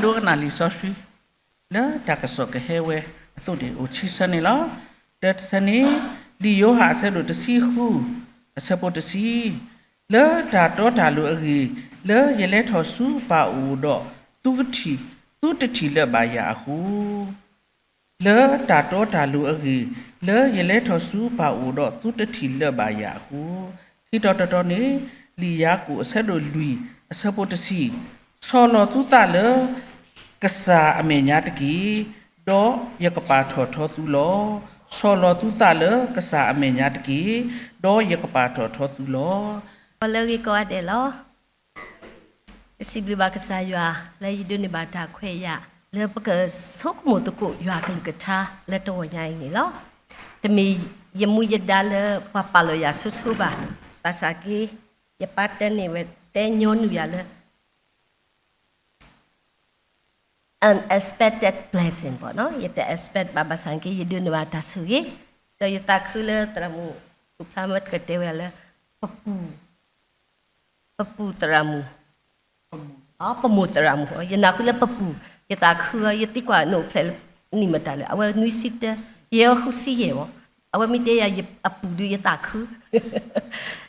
ဒိကနၣ်လံာ်စီဆှံ လၢတၢ်ကစီၣ်ကဟဲဝဲအသိးန့ၣ် အိၣ်ခံဆၢန့ၣ်လီၤ. တၢတဆၢန့ၣ် လံာ်ယိၤဟၣ်အဆၢဒိၣ်တဆံဃု အဆၢဖိတဆံ, လၢတၢ်တီတၢ်လိၤအဂ့ၢ် လၢယလဲၤထီၣ်ဆူပၢ်အိၣ်ဒီး သုကထံၣ်, သုတထံၣ်လၢၤဘၣ်ယၤအဃိ လၢတၢ်တီတၢ်လိၤအဂ့ၢ် လၢယလဲၤထီၣ်ဆူပၢ်အိၣ်ဒီး သုတထံၣ်လၢၤဘၣ်ယၤအဃိ, ခံတီၤတတီၤန့ၣ် လံာ်ယၤကိာ်အဆၢဒိၣ်လွံၢ် အဆၢဖိတဆံ, ဆီၣ်လီၤသုသးလၢ ကစၢ်အမဲာ်ညါတက့ၢ်, ဒီးယကပာ်ထီၣ်ထီသုလီၤ. ဆီၣ်လီၤသုသးလၢကစၢ်အမဲာ်ညါတက့ၢ်, ဒီးယကပာ်ထီၣ်ထီသုလီၤ. လၢဂ့ၤကိးဂၤဒဲးလီၤ. ယစံးဘျုးဘၣ်ကစၢ်ယွၤ လၢယဒိးန့ၢ်ဘၣ်တၢ်ခွဲးယာ် လၢပကဆိကမိၣ်သကိးယွၤအကလုၢ်ကထါလၢတဂီၤညါအံၤန့ၣ်လီၤ. တမ့ၢ်ယမူယဒါလၢပှၤပာ်လီၤယၤဆိဆိဘၣ်. ဘၣ်ဆၣ်က့ ယပၢ်တဲန့ၢ်ဝဲ တဲညီနုၢ်ယၤလၢ unexpected blessing ပေါ့နော်. ယတ expect ဘၣ် ဘၣ်ဆၣ်က့ ယဒိးန့ၢ်ဘၣ်တၢ်ဆိၣ်ဂ့ၤ, ဒီးယသးခုလၢသရၣ်မုၣ် ပူၤဖျါမ့ၢ်ကတဲဝဲဒၣ်လၢ ပပူၤ, ပပူၤသရၣ်မုၣ်, ပမိၢ်သရၣ်မုၣ်, ယနၢ်ဟူလၢပပူၤ, ယသးခုအီၤ, ယသံကွၢ်နအိၣ်ဖျဲၣ်လၢနံၣ်မတၤလဲၣ်, အဝဲနွံဆံတၢ, ယဲဃုဆံယဲၢ်ဘၣ်, အဝဲမ့ၢ်တဲယၤအပူၤဒီးယသးခု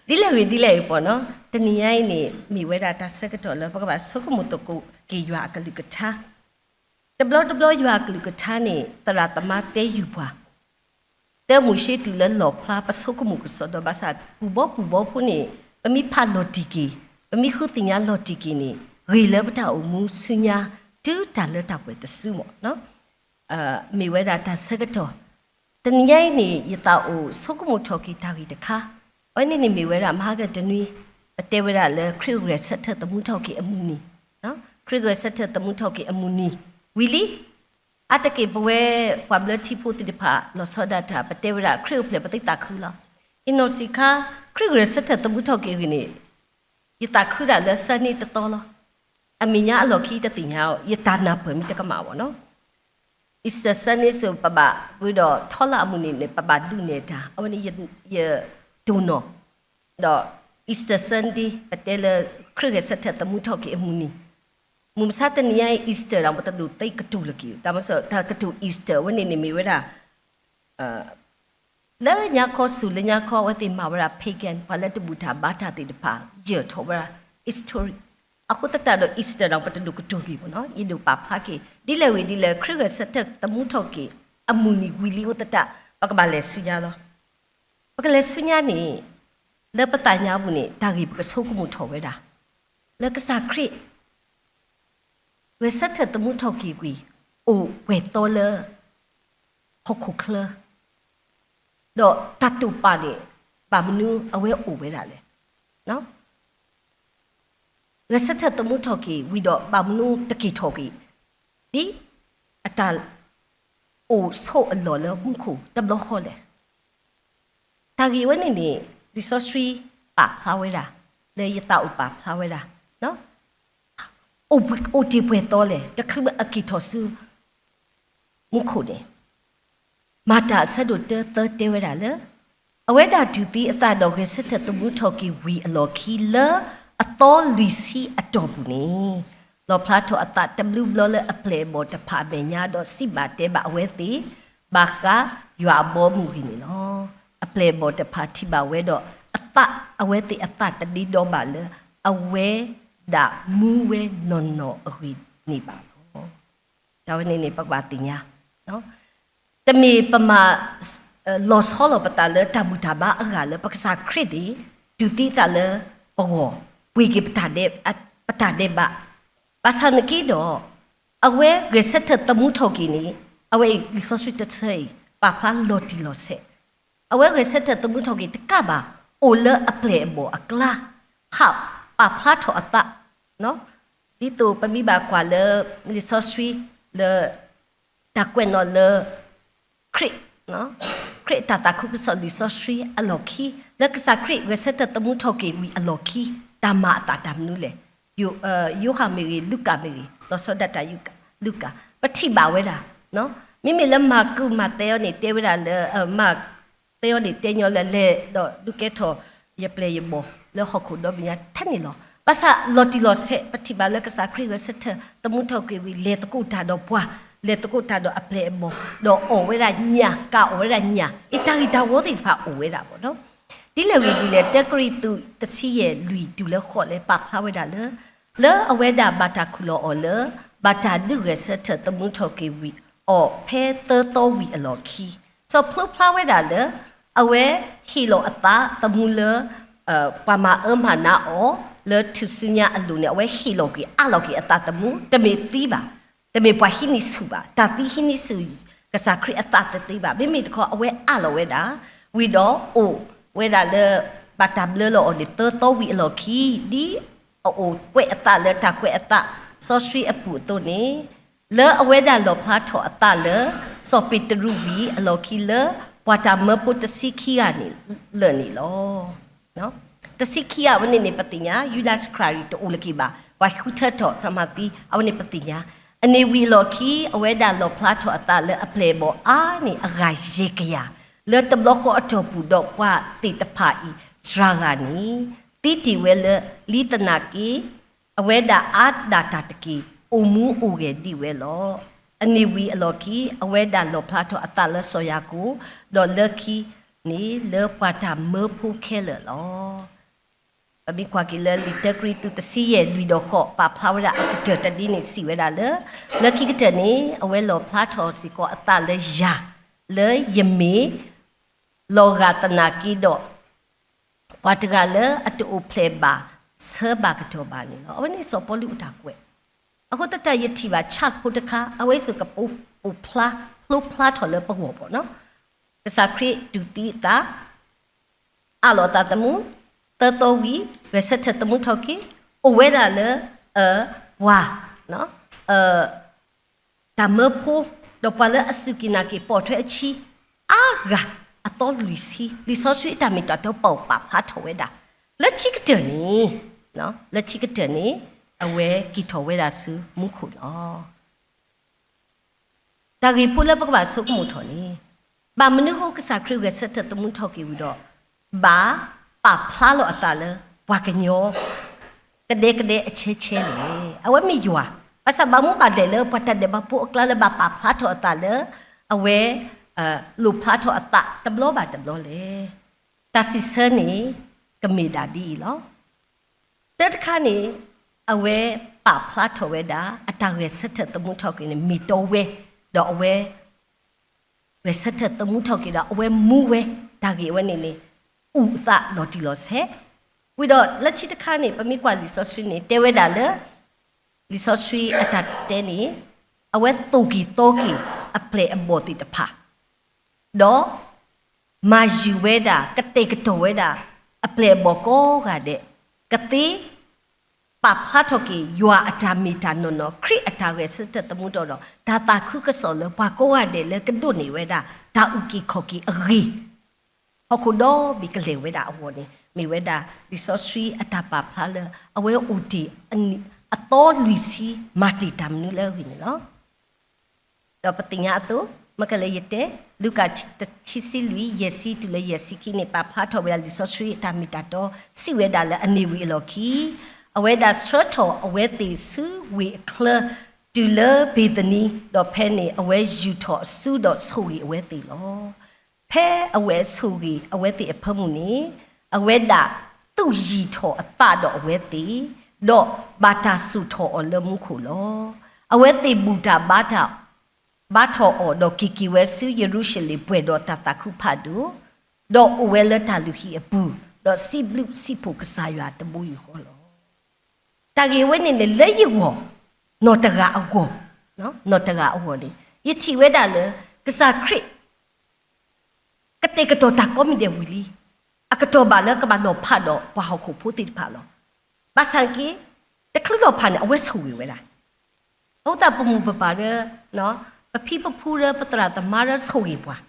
ဒ်လဲၣ်ဂ့ၤဒ်လဲၣ်ဂ့ၤပေါ့နော်. တနံၤညါအံၤန့ၣ် မ့ၢ်ဝဲဒၣ်တၢ်ဆၢကတီၢ်လၢပကဘၣ်ဆိကမိၣ်သကိးက့ၤယွၤအကလုၢ်ကထါ. တဘျီတဘျီယွၤအကလုၢ်ကထါန့ၣ် သရၣ်သမါတဲဃုာ်ပှၤ, တၢ်မိၤၡ့တုၤလၢလီၣ်ဖျါ ပဆိကမိၣ်ကစီဒီး ဘၣ်ဆၣ်ပူၤဘီပူၤဘီဖိန့ၣ် ပမ့ၢ်ဖးလီၤတံၢ်က့ၤ, ပမ့ၢ်ဃုသ့ၣ်ညါလီၤတံၢ်က့ၤန့ၣ် ဂ့ၤလၢပတၢ်အိၣ်မူဆူညါ တုၤတၢ်လၢတၢ်ပှဲၤတစုမ့ၢ် မ့ၢ်ဝဲဒၣ်တၢ်ဆၢကတီၢ်. တနံၤညါအံၤန့ၣ် ယသးအိၣ်ဆိကမိၣ်ထီၣ်က့ၤတၢ်ဂ့ၢ်တခါ, အဝဲန့ၣ်န့ၣ်မ့ၢ်ဝဲဒၣ် မဟါကတနွံ ပတဲဝဲဒၣ်လၢခရံာ်ဂဲၤဆၢထၢၣ်သမူထီၣ်က့ၤအမုၢ်နံၤ, ခရံာ်ဂဲၤဆၢထၢၣ်သမူထီၣ်က့ၤအမုၢ်နံၤ ဝံၤလံ. အါတက့ၢ်ပဝဲပှၤဘျၢထံဖိသ့ၣ်တဖၣ် လီၤဆီဒၣ်တၢ် ပတဲဝဲဒၣ်ခရံာ်အိၣ်ဖျဲၣ်ပသံသးခုလီၤ. အံၤနီၢ်ဆံးခါ ခရံာ်ဂဲၤဆၢထၢၣ်သမူထီၣ်က့ၤအဂ့ၢ်န့ၣ် ယသးခုဒၣ်လၢ Sunday တသီလီၤ. အမဲာ်ညါအလီၢ်ခံတသ့ၣ်ညါအီၤ, ယတၢ်နၢ်ပၢၢ်မ့ၢ်တကမၣ်ဘၣ်နီၤ. Easter Sunday စ့ၢ်ပဘၣ်ဝံၤဒီး ထီလၢအမုၢ်နံၤန့ၣ် ပဘၣ်ဒုးနဲၣ်တၢ်, အဝဲန့ၣ်ယတိၢ်နီၣ်, ဒီး Easter Sunday ပတဲလၢ ခရံာ်ဂဲၤဆၢထၢၣ်သမူထီၣ်က့ၤအမုၢ်နံၤ, မုၢ်မဆါတနံၤညါအံၤ Easter ဒီးပတဒိးသ့ကတိၤလၢၤက့ၤ, တၢ်မၤစၢၤတၢ်ကတိၤ Easter အဝဲန့ၣ်န့ၣ်မ့ၢ်ဝဲဒၣ် လၢညါခီဆူၣ်လၢညါခီ အဝဲသ့ၣ်မၤဝဲဒၣ် pagan ပှၤလၢတဘူၣ်တၢ်ဘါတၢ်သ့ၣ်တဖၣ် ယၢၢ်ထီၣ်ဝဲဒၣ် history. အဃိသတးဒီး Easter ဒီးပတဒိးကတိၤက့ၤဘၣ်နီၤ, ယဒိးပာ်ဖျါက့ၤ ဒ်လဲၣ်ဂ့ၤဒ်လဲၣ် ခရံာ်ဂဲၤဆၢထၢၣ်သမူထီၣ်က့ၤ အမုၢ်နံၤဝံၤလံအဃိသတး ပကဘၣ်လဲၤဆူညါလီၤ. ပကလဲၤဆူညါန့ၣ် လၢပသးညါပူၤန့ၣ် တၢ်ဂ့ၢ်ပကဆိကမိၣ်ထီၣ်ဝဲဒၣ် လၢကစၢ်ခရံာ် ဂဲၤဆၢထၢၣ်သမူထီၣ်က့ၤဝံၤ အိၣ်ပှဲၤသီလၢ ဟီၣ်ခိၣ်ချၢ, ဒီးတၢ်တိာ်ပာ်န့ၣ် ဘၣ်မနုၤအဝဲအိၣ်ဝဲဒၣ်လဲၣ်. ဂဲၤဆၢထၢၣ်သမူထီၣ်က့ၤဝံၤဒီး ဘၣ်မနုၤတက့ၤထီၣ်က့ၤ ဒ်အတၢ်အိၣ်ဆိးအလီၢ်လၢမူခိၣ်တဘျီဃီလဲၣ်. တၢ်ဂ့ၢ်ဝဲန့ၣ်န့ၣ် လံာ်စီဆှံပာ်ဖျါဝဲဒၣ် လၢယသးအိၣ်ပာ်ဖျါဝဲဒၣ် အိၣ်တ့ၢ်ပှဲၤသီလဲၣ် တချုးအက့ၤထီၣ်ဆူ မူခိၣ်န့ၣ်, မၤတၢ်အဆၢဒိၣ်တၢသၢတဲဝဲဒၣ်လၢ အဝဲဒၣ်တုၤသံအသးဒီးဂဲၤဆၢထၢၣ်သမူထီၣ်က့ၤဝံၤအလီၢ်ခံလၢအသီလွံၢ်ဆံအတီၢ်ပူၤန့ၣ်, လီၣ်ဖျါထီၣ်အသးတဘျုးဘျီလၢအပျဲၢ်အဘီၣ်တဖၣ်အမဲာ်ညါဒီးစံးဘၣ်တဲဘၣ်အဝဲသ့ၣ် ဘၣ်ဃးယွၤအဘီအမုၢ်အဂ့ၢ်န့ၣ်လီၤ. အပျဲၢ်အဘီၣ်တဖၣ်ထံၣ်ဘၣ်ဝဲဒီး အသးအဝဲသ့ၣ်အသးတဒ့ဒီဘၣ်လၢ အဝဲဒၣ်မူဝဲနီၢ်နီၢ်အဂ့ၢ်န့ၣ်ဘၣ်လီၤ. တၢ်ဝဲန့ၣ်န့ၣ် ပကဘၣ်သ့ၣ်ညါ တမ့ၢ်ပမၤ လီၤဆီလီၤပသးလၢတၢ်ဘူၣ်တၢ်ဘါအဂၤလၢ ပကစၢ်ခရံာ်န့ၣ် တုၤသံအသးလၢပဂီၢ် ပှ့ၤက့ၤ ပတၢ်ဒဲးဘး, ဘၣ်ဆၣ်နက့ဒီး အဝဲဂဲၤဆၢထၢၣ်သမူထီၣ်က့ၤန့ၣ် အဝဲအံၤလံာ်စီဆှံတဆၢအံၤ ပာ်ဖျါလီၤတံၢ်လီၤဆဲး, အဝဲဂဲၤဆၢထၢၣ်သမူထီၣ်က့ၤတကးဘၣ် အိၣ်လၢအပျဲၢ်အဘီၣ်အကျါ ဟးပာ်ဖျါထီၣ်အသး ဒ်သိးပမ့ၢ်ဘၣ်ကွၢ်လၢ လံာ်စီဆှံလၢ တၢ်ကွဲးနီၣ်လၢ ခရံာ်, ခရံာ်အတၢ်သးခုကစီၣ်လံာ်စီဆှံအလီၢ်ခံ လၢကစၢ်ခရံာ်ဂဲၤဆၢထၢၣ်သမူထီၣ်က့ၤဝံၤအလီၢ်ခံ တၢ်မၤအသးတၢ်မနုၤလဲၣ်. ယိၤဟၣ်မ့ၢ်ဂ့ၤ လူၤကၣ်မ့ၢ်ဂ့ၤ လီၤဆီဒၣ်တၢ် လူၤကၣ် ပထံၣ်ဘၣ်ဝဲဒၣ် မ့မ့ၢ်လၢမၢ်ကူးမးသဲအီၤန့ၣ် တဲဝဲဒၣ်လၢ မးသဲအီၤန့ၣ် တဲညီလၢလဲၤဒီးဒုးကဲထီၣ်ယပျဲၢ်ယဘီၣ်လၢဟီၣ်ခိၣ်ဒီဘ့ၣ်ညါထဲန့ၣ်လီၤ. ဘၣ်ဆၣ်လီၤတံၢ်လီၤဆဲး ပထံၣ်ဘၣ်လၢကစၢ်ခရံာ်ဂဲၤဆၢထၢၣ်သမူထီၣ်က့ၤဝံၤ လဲၤသကိးတၢ်ဒီးပှၤ, လဲၤသကိးတၢ်ဒီးအပျဲၢ်အဘီၣ်, ဒီးအီၣ်ဝဲဒၣ်ညၣ်, ကးအီၣ်ဝဲဒၣ်ညၣ်, အတၢ်ဂ့ၢ်တၢ်ဝီသ့ၣ်တဖၣ်အိၣ်ဝဲဒၣ်ဘၣ်နီၤ. ဒ်လဲၣ်ဂ့ၤဒ်လဲၣ် တၢကရံၣ်သူးတဆံယဲၢ်လွံၢ်တုၤလၢဃိးလဲၣ် ပာ်ဖျါဝဲဒၣ်လၢ လၢအဝဲဒၣ်ဘၣ်တၢ်ခူၣ်လီၤအီၤလၢ ဘၣ်တၢ်ဒုးဂဲၤဆၢထၢၣ်သမူထီၣ်က့ၤဝံၤအီၤ ဖဲသၢသီဝံၤအလီၢ်ခံ, စီၤဖျိဖျါဝဲဒၣ်လၢ အဝဲဟ့ၣ်လီၤအသးသမူလၢ ပှၤမၤအၢမၤနးအီၤ လၢထူၣ်စုညါအလိၤန့ၣ် အဝဲဟ့ၣ်လီၤက့ၤ အးလီၤက့ၤအသးသမူ တမ့ၢ်သံဘၣ်, တမ့ၢ်ပှၤဟံးန့ၢ်ဆူၣ်ဘၣ်, တၢ်သံဟံးန့ၢ်ဆူၣ် ကစၢ်ခရံာ်အသးတသ့ဘၣ်. မ့မ့ၢ်တခီ အဝဲအးလီၤဝဲဒၣ်, ဝံၤဒီးအိၣ်ဝဲဒၣ်လၢ ဘၣ်တၢ်ဘျၢလီၤအီၤန့ၣ် သၢသီဝံၤအလီၢ်ခံ, ဒ်အအိၣ်ကွဲးအသးလၢတၢ်ကွဲးအသး စီဆှံအပူၤအသိးန့ၣ်, လၢအဝဲဒၣ်လီၣ်ဖျါထီၣ်အသးလၢ စီၤပ့းတရူးဝံၤအလီၢ်ခံလၢ ပှၤတၢ်မၢဖိတဆံခံဂၤန့ၣ်လၢာ်န့ၣ်လီၤ. တဆံခံဂၤဝဲန့ၣ်န့ၣ် ပသ့ၣ်ညါ ယူဒၤစကၤရံၤတအိၣ်လၢၤက့ၤဘၣ်, ပှၤဃုထၢထီၣ်စီၤမၤသံ အဝဲန့ၣ်ပသ့ၣ်ညါ, အန့ၣ်ဝံၤအလီၢ်ခံ အဝဲဒၣ်လီၣ်ဖျါထီၣ်အသးလၢအပျဲၢ်အဘီၣ်အါန့ၢ်အဂၤယဲၢ်ကယၤ, လၢတဘျီဃီအတီၢ်ပူၤဒီးပှၤသ့ၣ်တဖၣ်အံၤစှၤဂၤန့ၣ် သံတ့ၢ်ဝဲလၢလံသနာ်က့ အဝဲဒၣ်အါဒၣ်တၢ်တက့ၢ် အိၣ်မူအိၣ်ဂဲၤဒံးဝဲလီၤ. အန့ၣ်ဝံၤအလီၢ်ခံ အဝဲဒၣ်လီၣ်ဖျါထီၣ်အသးလၢစီၤယၤကိာ်, ဒီးလၢခံန့ၣ်လၢပှၤတၢ်မၢဖိခဲလၢာ်လီၤ. ပမ့ၢ်ကွၢ်က့ၤလၢလံာ်တၢကရံၣ်သူးတဆံယဲၢ်လွံၢ်ဒီးဃိး ပာ်ဖျါဝဲဒၣ်အကတၢၢ်တဒ်န့ၣ် စံးဝဲဒၣ်လၢ လၢခံကတၢၢ်န့ၣ် အဝဲလီၣ်ဖျါထီၣ်စ့ၢ်ကီးအသးလၢယၤ, လၢယမ့ၢ် လီၤဂာ်သနာ်က့ဒီး ပှၤတဂၤလၢအတအိၣ်ဖျဲၣ်ဘၣ် ဆၢဘၣ်ကတီၢ်ဘၣ်န့ၣ်လီၤ. အဝဲန့ၣ်စီၤပီလူးအတၢ်ကွဲး, အဃိသတးယထံၣ်ဘၣ် ဆၣ်ဖိတခါ အဝဲစ့ၢ်ကီးပအိၣ်ဖျါ ဖျိဖျါထီၣ်လၢပဂီၢ်ဘၣ်နီၤ, ကစၢ်ခရံာ်တူၢ်သံအသး အးလီၤအသးသမူ, သၢသီဝံၤ ဂဲၤဆၢထၢၣ်သမူထီၣ်က့ၤ, အိၣ်ဝဲဒၣ်လၢ ပှၤ တၢ်မၢဖိ ဒီးပှၤလၢအစူၢ်က့ၤနာ်က့ၤပိာ်ထွဲအခံ အါဂၤ အသီလွံၢ်ဆံ လံာ်စီဆှံအတၢ်မ့ၢ်တၢ်တီပာ်အိၣ်ပာ်ဖျါထီၣ်ဝဲဒၣ်, လၢခံကတၢၢ်န့ၣ်, လၢခံကတၢၢ်န့ၣ် အဝဲက့ၤထီၣ်ဝဲဒၣ်ဆူမူခိၣ်လီၤ. တၢ်ဂ့ၢ်ဖိလၢပကဘၣ်ဆိကမိၣ်ထီၣ်န့ၣ်, ဘၣ်မနုၤဃိကစၢ်ခရံာ်ဂဲၤဆၢထၢၣ်သမူထီၣ်က့ၤဝံၤဒီး ဘၣ်ပာ်ဖျါလီၤအသးလၢ ပှၤကညီ ကဒဲကဒဲအဆဲဆဲလဲၣ်. အဝဲမ့ၢ်ယွၤ, ဘၣ်ဆၣ်ဘၣ်မူဘၣ်ဒါလၢပှၤတၢ်ဒဲးဘးဖိအကျါလၢဘၣ်ပာ်ဖျါထီၣ်အသးလၢ အဝဲ လိၣ်ဖျါထီၣ်အသးတဘျီဘၣ်တဘျီလဲၣ်. တၢ်စံးဆၢန့ၣ် ကမ့ၢ်ဒၣ်ဒ်အံၤလီၤ. တၢတခါန့ၣ် အဝဲပာ်ဖျါထီၣ်ဝဲဒၣ် အတၢ်ဂဲၤဆၢထၢၣ်သမူထီၣ်က့ၤန့ၣ် မ့ၢ်တီဝဲ, ဒီးအဝဲ ဂဲၤဆၢထၢၣ်သမူထီၣ်က့ၤဒီး အဝဲမူဝဲ တၢ်ဂ့ၢ်အဝဲန့ၣ်န့ၣ် အုၣ်အသးလီၤတံၢ်လီၤဆဲး, ဝံၤဒီးလၢခံတခါန့ၣ် ပမ့ၢ်ကွၢ်လံာ်စီဆှံန့ၣ် တဲဝဲဒၣ်လၢ လံာ်စီဆှံအတၢ်တဲန့ၣ် အဝဲသိၣ်က့ၤသီက့ၤအပျဲၢ်အဘီၣ်သ့ၣ်တဖၣ် ဒီး မၤယုၤဝဲဒၣ် ကတဲာ်ကတီၤဝဲဒၣ် အပျဲၢ်အဘီၣ်ကိးဂၤဒဲး ကသ့ ပာ်ဖျါထီၣ်က့ၤ ယွၤအတၢ်မ့ၢ်တၢ်နီၢ်နီၢ် ခရံာ်အတၢ်ဂဲၤဆၢထၢၣ်သမူထီၣ်ဒီး တၢ်သးခုကစီၣ်လၢပှၤကိးဂၤဒဲးလၢကဒိးန့ၢ်ဝဲဒၣ် တၢ်အုၣ်က့ၤခီၣ်က့ၤအဂ့ၢ် ဟီၣ်ခိၣ်ဒီဘ့ၣ်ကလဲၤဝဲဒၣ်အဂီၢ်န့ၣ် မ့ၢ်ဝဲဒၣ် လံာ်စီဆှံအတၢ်ပာ်ဖျါလၢ အဝဲအိၣ်တ့ၢ်အသီလွံၢ်ဆံ မၤတ့ၢ်တၢ်မနုၤလၢအဂ့ၢ်န့ၣ်လီၤ. ဒီးပသ့ၣ်ညါအသိး မ့ၢ်ကလဲၤယတဲ လူၤကၣ်တဆံလွံၢ် ယဲၢ်ဆံတုၤလၢယဲၢ်ဆံခံန့ၣ် ပာ်ဖျါထီၣ်ဝဲဒၣ်လံာ်စီဆှံအတၢ်မ့ၢ်တၢ်တီ စံးဝဲဒၣ်လၢအန့ၢ်ဝံၤအလီၢ်ခံ အဝဲဒၣ်ဆှၢထီၣ်အဝဲသ့ၣ်ဆူဝ့ၢ်အချၢ တုၤလၢဘ့ၤသနံ ဒီးဖဲန့ၣ် အဝဲယူာ်ထီၣ်အစုဒီးဆိၣ်ဂ့ၤအဝဲသ့ၣ်လီၤ. ဖဲအဝဲဆိၣ်ဂ့ၤအဝဲသ့ၣ်အဖၢမုၢ်န့ၣ် အဝဲဒၣ်သူၣ်ယံၤထီၣ်အသးဒီးအဝဲသ့ၣ်, ဒီးဘၣ်တၢ်စိာ်ထီၣ်အီၤလၢမူခိၣ်လီၤ. အဝဲသ့ၣ်ဘူၣ်တၢ်ဘါတၢ် ဘါထီၣ်အီၤဒီးက့ၤက့ၤဝဲဆူယရူၤၡလ့ၣ်ပှဲၤဒီးတၢ်သးခုဖးဒိၣ်, ဒီးအိၣ်ဝဲလၢတၢ်လုၢ်ဟံၣ်အပူၤ, ဒီးစံးဘျုးစံးဖှိၣ်ကစၢ်ယွၤတဘိယူၢ်ဃီလီၤ. တၢ်ဂ့ၢ်ဝဲန့ၣ်န့ၣ် လၢယဂီၢ်, နီၢ်တဂၤအဂီၢ်, နီၢ်တဂၤအဂီၢ်န့ၣ် ယထံၣ်ဝဲဒၣ်လၢ ကစၢ်ခရံာ် ကတဲာ်ကတီၤတၢ်ကိးမံၤဒဲးဝံၤလံ. အကတီၢ်ဘၣ်လၢကဘၣ်လီၤဖးဒီးပှၤဟီၣ်ခိၣ်ဖိသ့ၣ်တဖၣ်လီၤ. ဘၣ်ဆၣ်က့ တချုးလီၤဖးန့ၣ် အဝဲဆိၣ်ဂ့ၤဝဲဒၣ် အဃိသတးပမိၢ်ပပၢ်ဒီး ပဖံပဖုဒီးပသရၣ်သမါဒီးဆိၣ်ဂ့ၤပှၤ,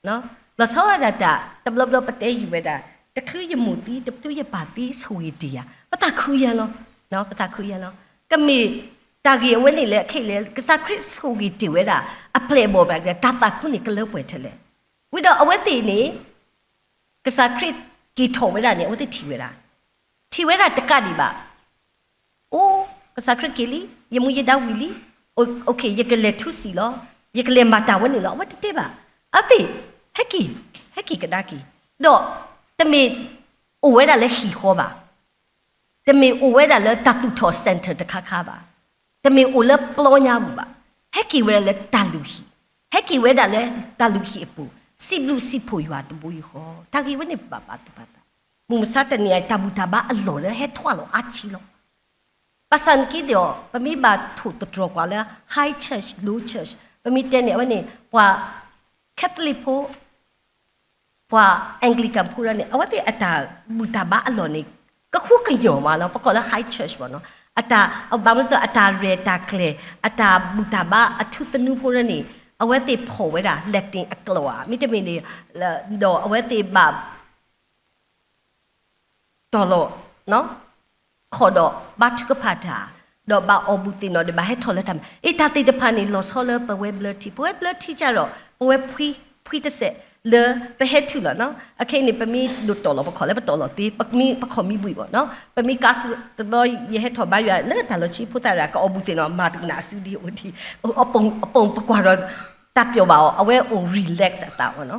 လီၤဆီဒၣ်တၢ် တဘျီဘျီပတဲယံာ်ဝဲဒၣ် တချုးယမိၢ်သံ တချုးယပၢ်သံ ဆိၣ်ဂ့ၤတ့ၢ်ယၤ ပသးခုယဲလီၤ, ပသးခုယဲလီၤ. ကမ့ၢ်တၢ်ဂ့ၢ်အဝဲန့ၣ်လၢအခဲအံၤလဲၣ် ကစၢ်ခရံာ်ဆိၣ်ဂ့ၤတ့ၢ်ဝဲဒၣ် အပျဲၢ်အဘီၣ်ဘၣ်ဒီး တၢ်သးခုန့ၣ်ကလၢပှဲၤထဲလဲၣ်. ဝံၤဒီးအဝဲသ့ၣ်န့ၣ် ကစၢ်ခရံာ်က့ၤထီၣ်ဝဲဒၣ်န့ၣ် အဝဲသ့ၣ်ထံၣ်ဝဲဒၣ်, ထံၣ်ဝဲဒၣ်တကးဒံးဘၣ်, အိၣ်, ကစၢ်ခရံာ်က့ၤလံ, ယမူယဒါဝံၤလံ, ယကလဲၤထူစံာ်လီၤ, ယကလဲၤမၤတၢ်ဝဲန့ၣ်လီၤ, အဝဲတတဲဘၣ်. အသ့ၣ်, ဟဲက့ၤ, ဟဲက့ၤကဒါက့ၤ, ဒီးတမ့ၢ်အိၣ်ဝဲဒၣ်လၢဟံၣ်ဃီဘၣ်, တမ့ၢ်အိၣ်ဝဲဒၣ်လၢတၢ်သူၣ်ထီၣ် center တခါခါဘၣ်, တမ့ၢ်အိၣ်လၢပျီညါပူၤဘၣ်, ဟဲက့ၤဝဲဒၣ်လၢတၢ်လုၢ်ဟံၣ်, ဟဲက့ၤဝဲဒၣ်လၢတၢ်လုၢ်ဟံၣ်အပူၤ, စံးဘျုးစံးဖှိၣ်ယွၤတဘိယူၢ်ဃီ, တၢ်ဂ့ၢ်ဝဲန့ၣ်ပဘၣ်ပာ်သူၣ်ပာ်သး, မုၢ်မဆါတနံၤအံၤ တၢ်ဘူၣ်တၢ်ဘါအလီၢ်လၢဟဲထွဲလီၤအါဆံလီၤ. ဘၣ်ဆၣ်နက့ဒီး ပမ့ၢ်ဘၣ်ထိၣ်သတြီၤကွၢ်လၢ high church, low church, ပမ့ၢ်တဲန့ၣ် အဝဲန့ၣ် ပှၤ Catholic ဖိ, ပှၤ Anglican ဖိဒၣ်န့ၣ် အဝဲသ့ၣ်အတၢ်ဘူၣ်တၢ်ဘါအလီၢ်န့ၣ် ကဃူကညီၢ်မးလီၤ, ပကိးလၢ high church ဘၣ်နီၤ, အတၢ်, ဘၣ်မနုၤအတၢ်ရဲၣ်တၢ်ကျဲၤ, အတၢ်ဘူၣ်တၢ်ဘါအထူသနူဖိဒၣ်န့ၣ် အဝဲသ့ၣ်ဖီၣ်ဝဲဒၣ် Latin အကျိာ်ဧါ, မ့တမ့ၢ်န့ၣ်, ဒီးအဝဲသ့ၣ်ဘၣ် တီၢ်လီၤ, ခီၣ်ဒီးဘါထုကဖၣ်တၢ်, ဒီးဘၣ်အီၣ်ဘူၣ်သ့ၣ်နီၣ်ဒီးဘၣ်ဟဲထီၣ်လၢတၢ်မၤ, အ့ တၢ်သ့ၣ်တဖၣ်န့ၣ် လီၤဆီလၢပဝဲဘျၢထံ, ပဝဲဘျၢထံကဒီး ပဝဲဖှံ, ဖှံတစဲးလၢပဟဲထုးလီၤနီၤ, အခဲအံၤန့ၣ် ပမ့ၢ်ဒိၣ်တီၢ်လီၤ ပခီၣ်လၢပတီၢ်လီၤသ့, ပမ့ၢ်ပခီၣ်မံဘှံးဘၣ်နီၤ, ပမ့ၢ်ကါဆူတဘျီ ယဟဲထီၣ်ဘါယွၤလၢတၢ်လီၢ်ဆံဖိသၣ်ရၣ် ကအီၣ်ဘူၣ်သ့ၣ်နီၣ် မၤတကနၣ်အစုဒ်အိၣ်ဒံး, အပိာ်ပကွၢ်ဒီး တၢ်ပျီၣ်ဘၣ်အီၤ, အဝဲအိၣ် relax အသးအီၤနီၤ.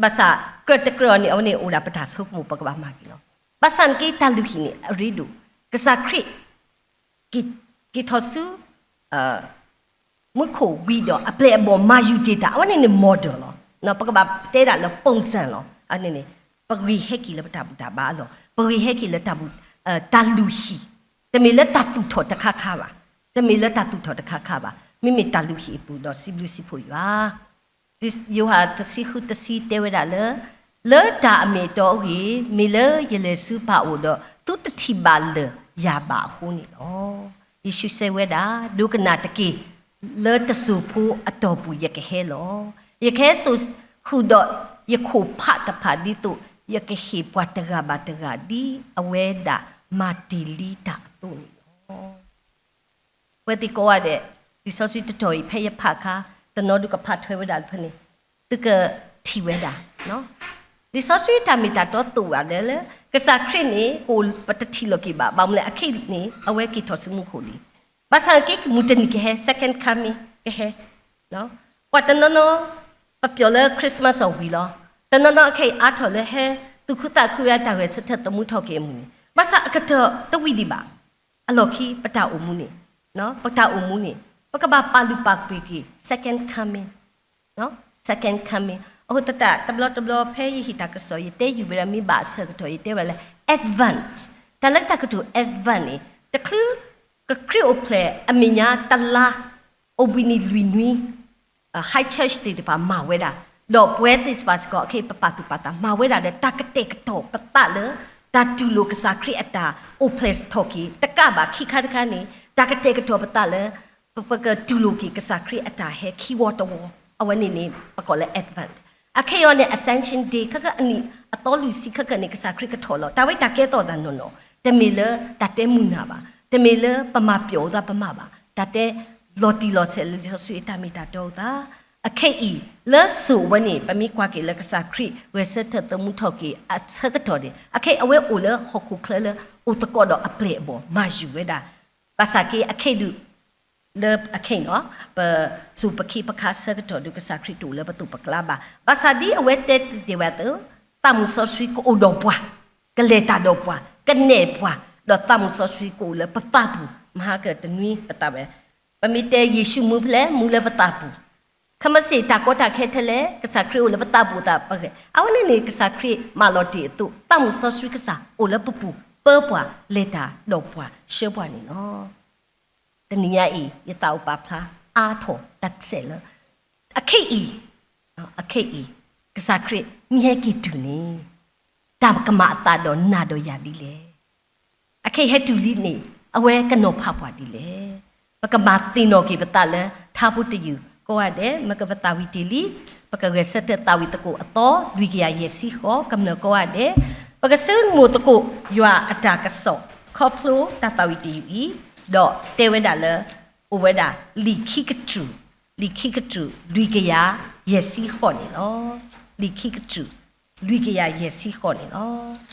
ဘၣ်ဆၣ် ကြၢးတကြၢးအီၤန့ၣ် အဝဲန့ၣ်အိၣ်ဒၣ်ပတၢ်ဆိကမိၣ် ပကဘၣ်မၤက့ၤလီၤ. ဘၣ်ဆၣ်နက့တၢ်လုၢ်ဟံၣ်န့ၣ် အရ့ဒိၣ်, ကစၢ်ခရံာ် က့ၤထီၣ်ဆူ မူခိၣ်ဝံၤဒီးအပျဲၢ်အဘီၣ်မၤယူၤတ့ၢ်တၢ်, အဝဲန့ၣ်န့ၣ် model လီၤ. ပကဘၣ်တဲဒၣ်လၢ ပုံစံ လီၤ. အန့ၣ်န့ၣ် ပဂ့ၤဟဲက့ၤလၢပတၢ်ဘူၣ်တၢ်ဘါအလီၢ်, ပဂ့ၤဟဲက့ၤလၢတၢ်ဘူၣ်, တၢ်လုၢ်ဟံၣ်, တမ့ၢ်လၢတၢ်သူၣ်ထီၣ်တခါခါဘၣ်, တမ့ၢ်လၢတၢ်သူၣ်ထီၣ်တခါခါဘၣ်, မ့မ့ၢ်တၢ်လုၢ်ဟံၣ်အပူၤဒီးစံးဘျုးစံးဖှိၣ်ယွၤ ယိၤဟၣ်တဆံဃုတဆံတဲဝဲဒၣ်လၢ, လၢတၢ်အမ့ၢ်အတီအဂ့ၢ်, မ့ၢ်လၢယလဲၤဆူပၢ်အိၣ်ဒီး သုတထံၣ်ဘၣ်လၢယၤဘၣ်အဃိန့ၣ်လီၤ. ယ့ၣ်ၡူးစံးဝဲဒၣ်, ဒိကနၣ်တက့ၢ်, လၢတစိၤဖိအတီၢ်ပူၤယကဟဲလီၤ. ယကဟဲစိာ်ဃုာ်ဒီးယခိၣ်ဖးတဖၣ်ဒ်သိး ယကဟ့ၣ်ပှၤတဂၤဘၣ်တဂၤ ဒ်အဝဲဒၣ်မၤတ့ၢ်လံတၢ်အသိးန့ၣ်လီၤ. ပဝဲသ့ၣ်ကိးဂၤဒဲး, လံာ်စီဆှံတတီၢ်အံၤ ဖဲယဖးအခါ, တနီၤဒုးကဖးထွဲဝဲဒၣ်ဖဲန့ၣ်, သုကထံၣ်ဝဲဒၣ်, လံာ်စီဆှံတၢ်မ့ၢ်တၢ်တီသိးဝဲဒၣ်လၢ ကစၢ်ခရံာ်န့ၣ် ကအိၣ်ပတထံၣ်လိာ်က့ၤဘၣ်, ဘၣ်မနုၤလဲၣ် အခဲအံၤန့ၣ် အဝဲက့ၤထီၣ်ဆူမူခိၣ်လံ. ဘၣ်ဆၣ်က့ မုၢ်တနံၤကဟဲ, second coming ကဟဲ, ပှၤတနီၤနီၤ ပပျီၣ်လၢ Christmas အဝံၤလီၤ. တနီၤနီၤအခဲအံၤအါထီၣ်လၢဟဲ သူၣ်ခုသးခုဝဲဒၣ်တၢ်ဂဲၤဆၢထၢၣ်သမူထီၣ်က့ၤအမုၢ်န့ၣ်, ဘၣ်ဆၣ်အကတၢၢ်တဝံၤဒံးဘၣ်. အလီၢ်ခံ ပတၢ်အိၣ်မူန့ၣ်, ပတၢ်အိၣ်မူန့ၣ် ပကဘၣ်ပာ်လုၢ်ပာ်ကပ့ၤက့ၤ second coming, second coming. အဃိသတး တဘျီတဘျီဖဲယဟ့ၣ်တၢ်ကစီၣ် ယတဲယုာ်ဝဲဒၣ် မ့ၢ်ဘၣ်အဆၢကတီၢ် ယတဲဝဲဒၣ်လၢ Advent, တၢ်လၢတၢ်ကတိၤ Advent န့ၣ် တချုးကခရံာ်အိၣ်ဖျဲၣ်အမဲာ်ညါတလါ အိၣ်ဘှံးနံၤလွံၢ်နွံ high church သ့ၣ်တဖၣ်မၤဝဲဒၣ်, ဒီးပဝဲသ့ၣ်တဖၣ်စ့ၢ်ကီး အခဲအံၤ ပပာ်သူၣ်ပာ်သးမၤဝဲဒၣ်ဒီး တၢ်ကတဲာ်ကတီၤပသးလၢ တၢ်တူၢ်လိာ်ကစၢ်ခရံာ်အတၢ်အိၣ်ဖျဲၣ်ထီၣ်က့ၤ တကးဘၣ် ခံခါတခါန့ၣ် တၢ်ကတဲာ်ကတီၤပသးလၢ ပကတူၢ်လိာ်က့ၤကစၢ်ခရံာ်အတၢ်ဟဲခံဝီတဝီ, အဝဲန့ၣ်န့ၣ် ပကိးလၢ Advent. အခဲအံၤန့ၣ် Ascension Day ခဲကနံၣ်အသီလွံၢ်ဆံ ခဲကနံၣ် ကစၢ်ခရံာ်ကထီၣ်လီၤ. တၢ်ဝဲတၢ်ကဲထီၣ်သးနီၢ်နီၢ်, တမ့ၢ်လၢတၢ်တဲမုာ်နၢ်ဘၣ်, တမ့ၢ်လၢပမၤပျီၣ်အသးပမၤဘၣ်, တၢ်တဲလီၤတံၢ်လီၤဆဲးလၢလံာ်စီဆှံအတၢ်မ့ၢ်တၢ်တီအသး. အခဲအံၤ လၢစိၤဝဲန့ၣ် ပမ့ၢ်ကွၢ်က့ၤလၢကစၢ်ခရံာ် ဂဲၤဆၢထၢၣ်သမူထီၣ်က့ၤအဆၢကတီၢ်န့ၣ် အခဲအံၤအဝဲအိၣ်လၢဟီၣ်ခိၣ်ချၢလၢ အိၣ်သကိးဒီးအပျဲၢ်အဘီၣ်မၤယူၤဝဲဒၣ်, ဘၣ်ဆၣ်က့ အခဲအံၤဒုး လၢအခဲအံၤနီၤ ပစိၤပခံပခါဆၢကတီၢ်ဒုး ကစၢ်ခရံာ်တအိၣ်လၢပသိးပကျါဘၣ်. ဘၣ်ဆၣ်ဒ်အဝဲတဲတ့ၢ်ဝဲအသိး သးမုၣ်စီဆှံကအိၣ်ဒီးပှၤ, ကလဲၤတၢ်ဒီးပှၤ, ကနဲၣ်ပှၤ, ဒီးသးမုၣ်စီဆှံကအိၣ်လၢပသးပူၤ, မဟါကတနွံပသးဝဲ, ပမ့ၢ်တဲယ့ၣ်ၡူးမူဖဲလဲၣ် မူလၢပသးပူၤ, ခဲမုၢ်ဆ့ၣ်တၢ်ကီတၢ်ခဲထဲလဲၣ် ကစၢ်ခရံာ်အိၣ်လၢပသးပူၤသးပဂဲၤ, အဝဲန့ၣ်န့ၣ် ကစၢ်ခရံာ်မၤလီၤတ့ၢ်အသိး သးမုၣ်စီဆှံကစၢ်အိၣ်လၢပပူၤ ပၢပှၤ လဲၤတၢ်ဒီးပှၤ ဆှၢပှၤန့ၣ်လီၤ. တနံၤညါအံၤ ယသးအိၣ်ပာ်ဖျါအါထီၣ်တၢ်တစဲးလၢ အခဲအံၤ, အခဲအံၤ ကစၢ်ခရံာ်မ့ၢ်ဟဲက့ၤတုၤန့ၣ် တၢ်ကမၤအသးဒီးနၤဒီးယၤဒ်လဲၣ်. အခဲအံၤဟဲတုၤလံန့ၣ် အဝဲကနီၤဖးပှၤဒ်လဲၣ်. ပကမၤသ့ၣ်နီၣ်က့ၤပသးလၢထါဖိတယုၢ်ကိးဂၤဒဲး, မ့ၢ်ကပသးဝံၤတ့ၢ်လံ, ပကဂဲၤဆၢထၢၣ်သးဝံၤသကိးအသီ လွံၢ်ကယၤယဲၢ်ဆံဃိး ကမျၢၢ်ကိးဂၤဒဲး, ပကဆိကမိၣ်သကိးယွၤအတၢ်ကစီၣ် ခီဖျိတၢ်သးဝံၤတယုၢ်အံၤ, ဒီးတဲဝဲဒၣ်လၢ အိၣ်ဝဲဒၣ် လံာ်ခံကတြူၢ်, လံာ်ခံကတြူၢ် လွံၢ်ကယၤယဲၢ်ဆံဃိးန့ၣ်လီၤ. လံာ်ခံကတြူၢ် လွံၢ်ကယၤယဲၢ်ဆံဃိးန့ၣ်လီၤ.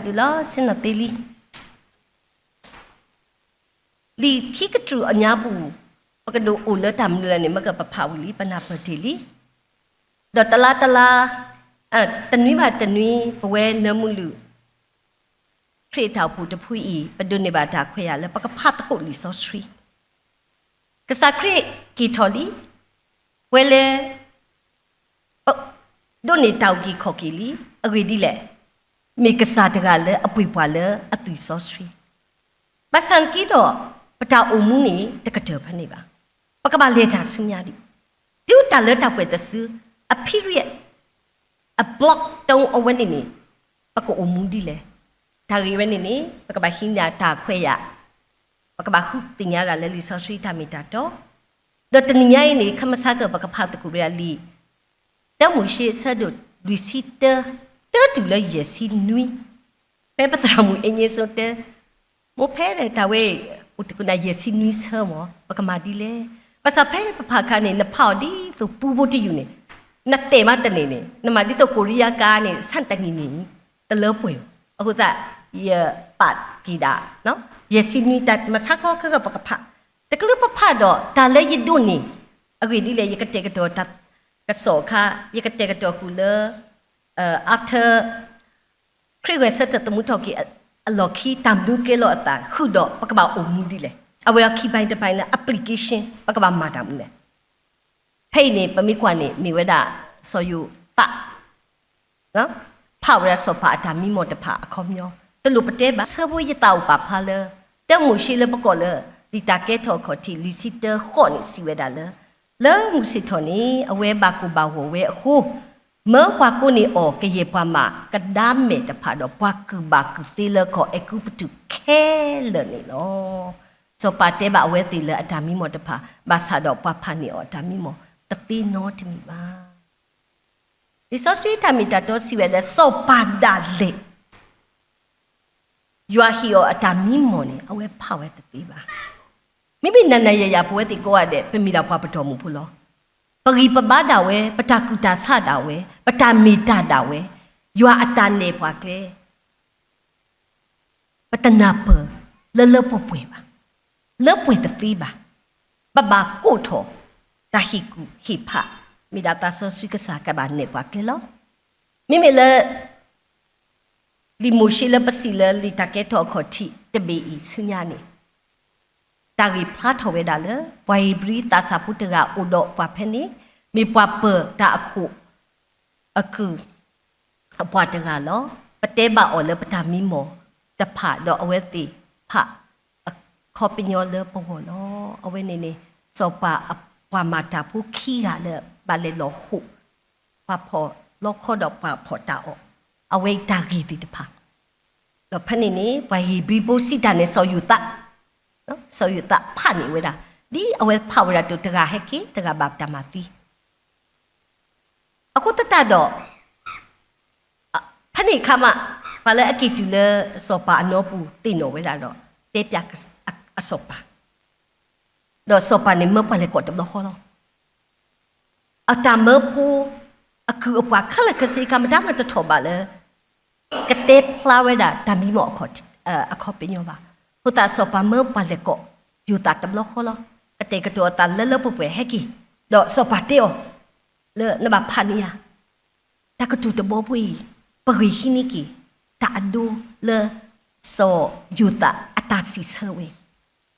လီၤဆ့ၣ်နီၤသ့လံ. လံာ်ခံကတြူၢ်အညါပူၤ ပကဒိးအိၣ်လၢတၢ်မနုၤလဲၣ်န့ၣ် မ့ၢ်ကပဖးဝံၤလံ ပနၢ်ပၢၢ်တ့ၢ်လံ. ဒီးတလါတလါ, တနွံဘၣ်တနွံ ပဝဲနၢမူလုၢ် ခရံာ်အတၢ်အိၣ်ဖှိၣ်တဖုအံၤ ပဒိးန့ၢ်ဘၣ်တၢ်ခွဲးယာ်လၢ ပကဖးသကိးလံာ်စီဆှံ. ကစၢ်ခရံာ်က့ၤထီၣ်လံ, ပဝဲလၢ ပဒိးန့ၢ်တၢ်အုၣ်က့ၤခီၣ်က့ၤလံ. အဂ့ၢ်ဒ်လဲၣ်, မ့ၢ်ကစၢ်တဂၤလၢအပှ့ၤပှၤလၢအသွံၣ်စီဆှံ. ဘၣ်ဆၣ်နာ်က့ဒီး ပတၢ်အိၣ်မူန့ၣ် တကတၢၢ်ဖဲန့ၣ်ဘၣ်. ပကဘၣ်လဲၤတၢ်ဆူညါဒံး, တုၤတၢ်လၢတၢ်ပှဲၤတစု, အ period, အ block တုံးအဝဲန့ၣ်န့ၣ် ပကအိၣ်မူဒ်လဲၣ်. တၢ်ဂ့ၢ်ဝဲန့ၣ်န့ၣ် ပကဘၣ်ဟံးန့ၢ်တၢ်ခွဲးယာ်, ပကဘၣ်ဃုသ့ၣ်ညါဒၣ်လၢလံာ်စီဆှံတၢ်မ့ၢ်တၢ်တီ, ဒီးတနံၤညါအံၤန့ၣ် ခမဆါကၢၢ် ပကဖးသကိးဝဲဒၣ်လံာ် တၢမိၤၡ့အဆၢဒိၣ်လွံၢ်ဆံတၢ, တၢတုၤလၢယဲၢ်ဆံနွံ, ဖဲပသရၣ်မုၣ်အ့ည့စိတဲ, မိၢ်ဖဲဒီးတၢ်ဝဲ အိၣ်တကိးနၤယဲၢ်ဆံနွံဆၢမၢ် ပကမၤဒ်လဲၣ်. ဘၣ်ဆၣ်ဖဲပဖးအခါန့ၣ် နဖးအီၤဒ်သိးပူဖိတယုၢ်န့ၣ်, နတဲာ်မးတန့ၢ်န့ၣ် နမၤဒ်သိးကိရံယါကါန့ၣ် ဆၣ်တနံၤန့ၣ် တလၢပှဲၤ, အဃိသတး ယပာ်က့ၤဒၣ် ယဲၢ်ဆံနွံ တၢ်မဆါခီခဲကီၢ် ပကဖး, တကလုာ်ပဖးဒီးတၢ်လၢယဒိးန့ၢ်, အဂ့ၢ်ဒ်လဲၣ် ယကတဲာ်ကတီၤတၢ်ကစီၣ်အခါ ယကတဲာ်ကတီၤဃုာ်လၢ after ခရံာ်ဂဲၤဆၢထၢၣ်သမူထီၣ်က့ၤအလီၢ်ခံ တၢ်မနုၤကဲလီၤအသး ဃုာ်ဒီးပကဘၣ်အိၣ်မူဒ်လဲၣ်. အဝဲအခံဘၣ်တဘၣ်လၢ application ပကဘၣ်မၤတၢ်မနုၤလဲၣ်. ဖဲအံၤန့ၣ် ပမ့ၢ်ကွၢ်န့ၣ် မ့ၢ်ဝဲဒၣ် စီၤယိၤသး ဖးဝဲဒၣ်စီၤပၤအတၢ်မံမီၢ်တဖၣ်အခီပညီ, တလိၣ်ပတဲဘၣ် ဆၢဖိယသးအိၣ်ပာ်ဖျါလၢ တၢမိၤၡ့လၢပကိးလၢ လံာ်တၢ်ကဲထီၣ်အခီၣ်ထံး လွံၢ်ဆံတၢဃိးန့ၣ် စံးဝဲဒၣ်လၢ လၢမုၢ်ဆ့ၣ်ထီၣ်န့ၣ် အဝဲဘၣ်ကိၢ်ဘၣ်ဂီၤဝဲအဃိ, မၢပှၤကိးန့ၢ်အီၤ ကယဲၢ်ပှၤမၤကဒါမဲာ်တဖၣ်ဒီး ပှၤကုၢ်ဘၣ်ကုၢ်သ့လၢကီၢ်အဲၤကူပတူးခဲလၢာ်န့ၣ်လီၤ. စီၤပၤတဲဘၣ်အဝဲသ့ၣ်လၢအတၢ်မံမီၢ်တဖၣ် ဘၣ်ဆၣ်ဒီးပှၤဖးန့ၢ်အီၤအတၢ်မံမီၢ်တသ့နီတမံၤဘၣ်. လံာ်စီဆှံတၢ်မ့ၢ်တၢ်တီစံးဝဲဒၣ် စီၤပၤဒၣ်လဲာ် ယွၤဟ့ၣ်အီၤအတၢ်မံမီၢ်န့ၣ် အဝဲဖးဝဲတသ့ဘၣ်. မ့မ့ၢ်နၤနၤယၤယၤ ပဝဲသ့ၣ်ကိးဂၤဒဲး ပမ့ၢ်ဒၣ်ပှၤပတီၢ်မုၢ်ဖိလီၤ. ပဂံၢ်ပဘါဒၣ်ဝဲ, ပတၢ်ကူၣ်တၢ်ဆးဒၣ်ဝဲ, ပတၢ်မ့ၢ်တၢ်ဒၣ်ဝဲ, ယွၤအတၢ်နဲၣ်ပှၤကျဲ ပတနၢ်ပၢၢ်လၢလၢပှဲၤပှဲၤဘၣ်, လၢပှဲၤတသ့ဘၣ်. ပဘၣ်ကိးထီၣ် တၢ်ဟ့ၣ်ကူၣ်ဟ့ၣ်ဖး မ့ၢ်ဒၣ်သးစီဆှံကစၢ်ကဘၣ်နဲၣ်ပှၤကျဲလီၤ. မ့မ့ၢ်လၢ လံာ်မိၤၡ့လၢပစံးလၢလံာ်တၢ်ကဲထီၣ်အခီၣ်ထံးတဘ့ၣ်အံၤဆူညါန့ၣ် တၢ်ဂ့ၢ်ဖျါထီၣ်ဝဲဒၣ်လၢ ပှၤဧ့ၤဘြံၤသးစၢ်ဖိတဂၤအိၣ်ဒီးပှၤဖဲန့ၣ် မ့ၢ်ပှၤပၢၤတၢ်အခိၣ် အကုၢ် အပှၤတဂၤလီၤ. ပတဲဘၣ်အီၤလၢပတၢ်မံမီၢ်တဖၣ် ဒီးအဝဲသ့ၣ်ဖးအခီပညီလၢပဂီၢ်လီၤ. အဝဲန့ၣ်န့ၣ် စီၤပၤအပှၤမၤတၢ်ဖိခံဂၤလၢဘၣ်လဲၤလီၤဟိး ပှၤဖီၣ်လီခီဒီးပှၤဖီၣ်တၢ်အီၣ် အဝဲအံၤတၢ်ဂ့ၢ်သ့ၣ်တဖၣ် ဒီးဖဲန့ၣ်န့ၣ် ပှၤဧ့ၤဘြံၤဖိစံးတၢ်န့ၣ် စီၤယိၤသး, စီၤယိၤသးဖးန့ၢ်ဝဲဒၣ်, ဒ်အဝဲဖးဝဲဒၣ်အသိး တဂၤဟဲက့ၤ တဂၤဘၣ်တၢ်မၤသံ အဃိသတးဒီး ဖဲန့ၣ်အခါမး ပှၤလၢအက့ၤတုၤလၢစီၤပၤအနီပူၤသ့ၣ်နီၣ်ဝဲဒၣ်ဒီး တဲပျးအစီၤပၤ, ဒီးစီၤပၤန့ၣ်မၢပှၤလဲၤကိးတဘျီဃီလီၤ. အတၢ်မၢဖိ အကုၢ်အပှၤခဲလၢာ်ခဲဆ့အခါ မတၤမးတထီၣ်ဘးလၢ ကတဲဖျါဝဲဒၣ်တၢ်မံမီၢ်အခီပညီဘၣ်. အဃိသတးစီၤပၤမၢပှၤလဲၤကိး ယိၤသးတဘျီဃီလီၤ. ကတဲာ်ကတီၤအသးလၢလၢပှဲၤပှဲၤဟဲက့ၤ, ဒီးစီၤပၤတဲအီၤ လၢနဘၣ်ဖးန့ၢ်ဧါ တၢ်ကတိၤတဘီဖိအံၤ ပဂ့ၤဟံးန့ၢ်က့ၤ တၢ်အဒိလၢ စီၤယိၤသးအတၢ်စံးဆၢဝဲ,